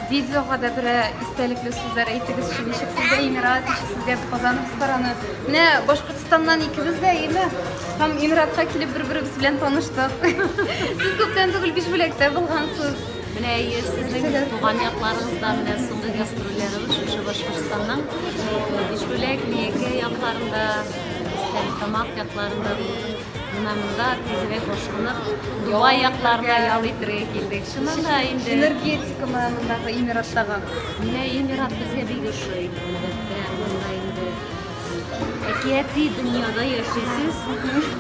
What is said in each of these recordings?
Видеога да берәр истәлекле сүзләр әйтегезче, ничек сезгә Эмират, ничек сезгә Казан рестораны. Менә Башкортстаннан икебез дә, әйеме? Һәм Эмиратка килеп бер-беребез белән таныштык. Сез күптән түгел Бишбүләктә булгансыз. Менә әйе, сезнең туган якларыгызда менә соңгы гастрольләребез шушы Башкортстанның Бишбүләк, Миякә якларында, Стәрлетамак якларында булды. Менә монда тизрәк ашкынып, Дубай якларына ял итәргә килдек. Чыннан да инде Энергетика менә мондагы Эмираттагы. Менә Эмират безгә бик ошый, әлбәттә. Монда инде әкияти дөньяда яшисез.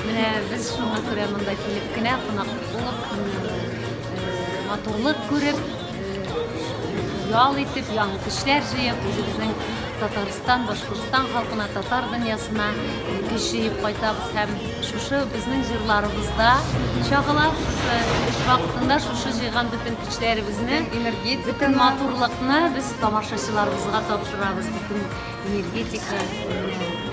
Менә без шуңа күрә монда килеп кенә кунак булып, матурлык күреп, ял итеп, яңа көчләр җыеп, үзебезнең Татарстан, Башкортстан халкына, татар дөньясына көч җыеп кайтабыз һәм шушы безнең җырларыбызда чагыла, шушы эш вакытында шушы җыйган бөтен көчләребезне, бөтен матурлыкны без тамашачыларыбызга тапшырабыз, бөтен энергетика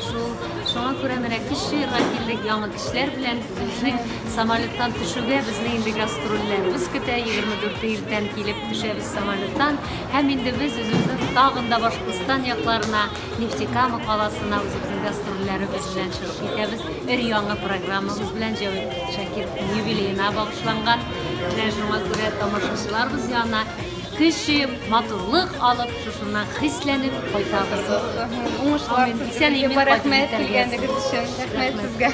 шул. Шуңа күрә менә көч җыярга килдек, яңа көчләр белән. Безнең самолеттан төшүгә безне инде гастрольләребез көтә, 24 иртән килеп төшәбез самолеттан. Һәм инде без үзебезнең тагын да Башкортстан якларына, Нефтекама каласына үзебезнең гастрольләребез белән чыгып китәбез. Өр-яңа программабыз белән Җәвит Шакировның юбилеена багышланган. Менә шуңа күрә тамашачыларыбыз янына көч җыеп, матурлык алып, шушыннан хисләнеп кайтабыз. Уңышлар Исән-имин кайтып рәхмәт җитәргә килгәнегез өчен. Рәхмәт сезгә.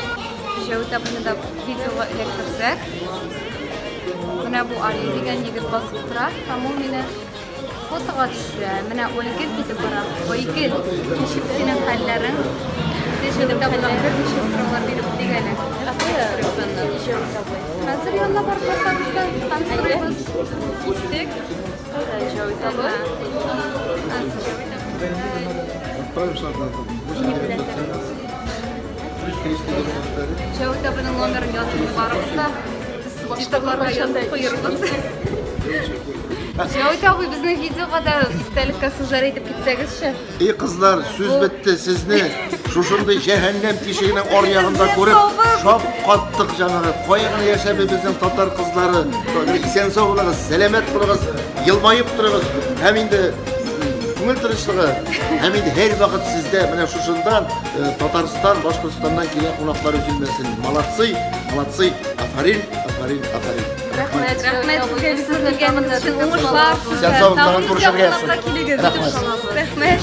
Җәвит абыйны да видеога эләктерсәк. Менә бу Али дигән егет басып тора һәм ул мине фотога төшерә. Менә Айгөл китеп бара. Айгөл, ничек синең хәлләрең? Җәвит абыйга берничә сораулар биреп үтик әле. Хәзер янына барып басабыз да һәм сорыйбыз. Киттек. Җәвит абый. Отправишь на 8 917 395. Җәвит абыйның номерын язып барыбыз да баштагыларга язып куербыз. Җәвит абый, безнең видеога да истәлеккә сүзләр әйтеп китсәгезче. И кызлар, сүз бетте сезне. Шушындый җәһәннәм тишегенең ар ягында күреп, шап каттык җәмәгать. Кая гына яшәми безнең татар кызлары. Исән сау булыгыз, сәламәт булыгыз, елмаеп торыгыз. Һәм инде күңел тынычлыгы, һәм инде һәр вакыт сездә менә шушындан Татарстан, Башкортстаннан килгән кунаклар өзелмәсен. Молодцы, молодцы. Афарин, афарин, афарин. Рәхмәт, рәхмәт сезгә безне килгәнегез өчен. Уңышлар сезгә. Исән сау, Тагын тагын безгә күрешергә кунакка язсын. килегез. Рәхмәт. Рәхмәт.